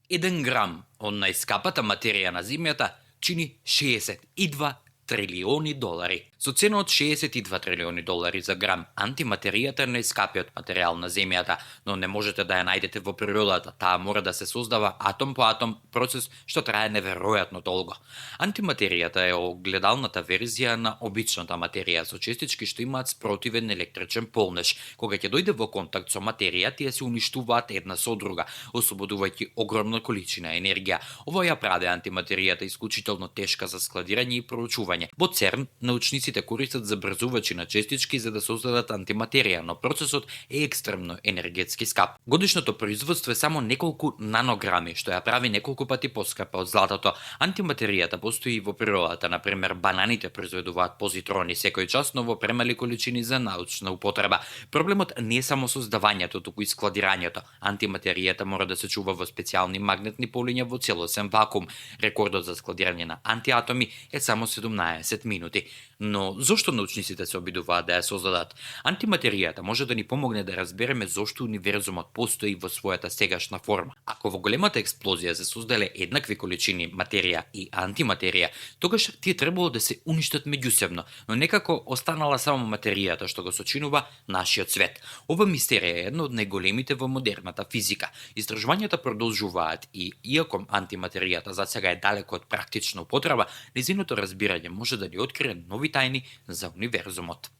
1 грам од најскапата материја на земјата чини 62 трилиони долари. Со цена од 62 трилиони долари за грам, антиматеријата е најскапиот материјал на земјата, но не можете да ја најдете во природата. Таа мора да се создава атом по атом, процес што трае неверојатно долго. Антиматеријата е огледалната верзија на обичната материја со честички што имаат спротивен електричен полнеж. Кога ќе дојде во контакт со материја, тие се уништуваат една со друга, ослободувајќи огромна количина енергија. Ова ја прави антиматеријата исклучително тешка за складирање и проучување. Во ЦЕРН научниците користат забрзувачи на честички за да создадат антиматерија, но процесот е екстремно енергетски скап. Годишното производство е само неколку нанограми, што ја прави неколку пати поскапа од златото. Антиматеријата постои и во природата, например бананите произведуваат позитрони секој час, но во премали количини за научна употреба. Проблемот не е само создавањето, туку и складирањето. Антиматеријата мора да се чува во специјални магнетни полиња во целосен вакуум. Рекордот за складирање на антиатоми е само 17 минути. Но зошто научниците се обидуваат да ја создадат? Антиматеријата може да ни помогне да разбереме зошто универзумот постои во својата сегашна форма. Ако во големата експлозија се создале еднакви количини материја и антиматерија, тогаш тие требало да се уништат меѓусебно, но некако останала само материјата што го сочинува нашиот свет. Ова мистерија е една од најголемите во модерната физика. Истражувањата продолжуваат и иако антиматеријата засега е далеко од практична употреба, нејзиното разбирање може да ни открие нови тајни за универзумот.